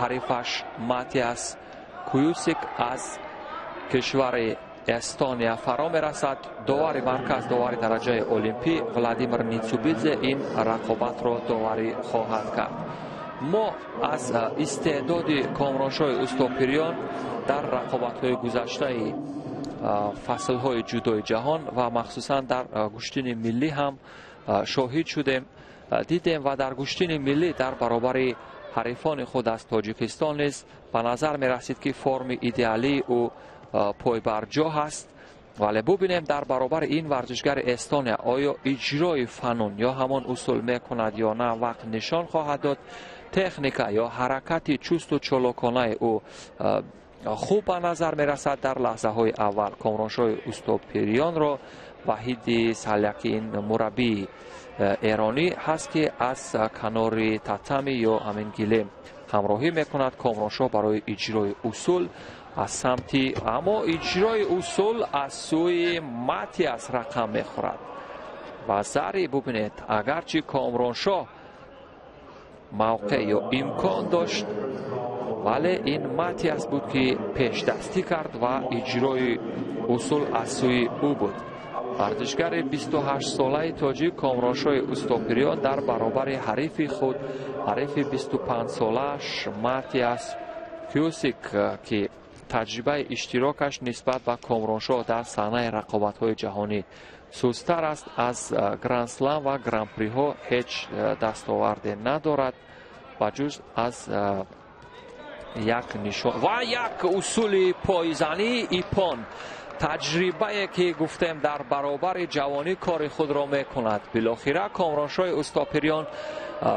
ҳарифаш Матиас Кюсик аз кишвари Эстония фаро мерасад. Довари марказ, довари дараҷаи олимпӣ Владимир Ницубидзе ин рақобатро доварӣ хоҳад кард. Мо аз истеъдоди Комроншоҳи Устопириён дар рақобатҳои гузаштаи фаслҳои ҷудои ҷаҳон ва махсусан дар гӯштини миллӣ ҳам шоҳид шудем, дидем ва дар гӯштини миллӣ дар баробари ҳарифони худ аз Тоҷикистон низ ба назар мерасид, ки форми идеалии ӯ пойбарҷо ҳаст. Вале бубинем, дар баробари ин варзишгари Эстония оё иҷрои фанун ё ҳамон усул мекунад ё на, вақт нишон хоҳад дод. Техника ё ҳаракати чусту чолоконаи ӯ хуб ба назар мерасад. Дар лаҳзаҳои аввал Комроншоҳи Устопириёнро Ваҳиди Саляки, ин мураббии эронӣ ҳаст, ки аз канори татами ё ҳамин гилем ҳамроҳӣ мекунад Комроншоҳ барои иҷрои усул аз самти, аммо иҷрои усул аз сӯи Матиас рақам мехӯрад ва зари бубинед, агарчи Комроншоҳ мавқеъ ё имкон дошт, вале ин Матиас буд, ки пешдастӣ кард ва иҷрои усул аз сӯи ӯ буд. Варзишгари 28-солаи тоҷик Комроншоҳи Устопириён дар баробари ҳарифи худ, ҳарифи 25-солааш Матиас Кюсик, ки таҷрибаи иштирокаш нисбат ба Комроншоҳ дар саҳнаи рақобатҳои ҷаҳонӣ сустар аст, аз грандслам ва гран-приҳо ҳеҷ дастоварде надорад ба ҷуз аз як нишон ва як усули пойзанӣ иппон. Таҷрибае, ки гуфтем, дар баробари ҷавонӣ кори худро мекунад. Билохира Комроншоҳи Устопириён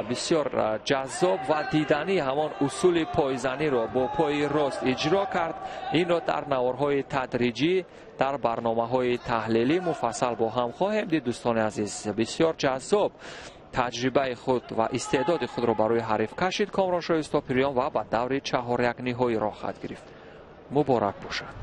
бисёр ҷаззоб ва диданӣ ҳамон усули пойзаниро бо пои рост иҷро кард. Инро дар наворҳои тадриҷӣ, дар барномаҳои таҳлилӣ муфассал бо ҳам хоҳем дид. Дӯстони азиз, бисёр ҷаззоб таҷрибаи худ ва истеъдоди худро барои ҳариф кашид Комроншоҳи Устопириён ва ба даври чаҳорякниҳоӣ роҳ хат гирифт. Муборак бошад.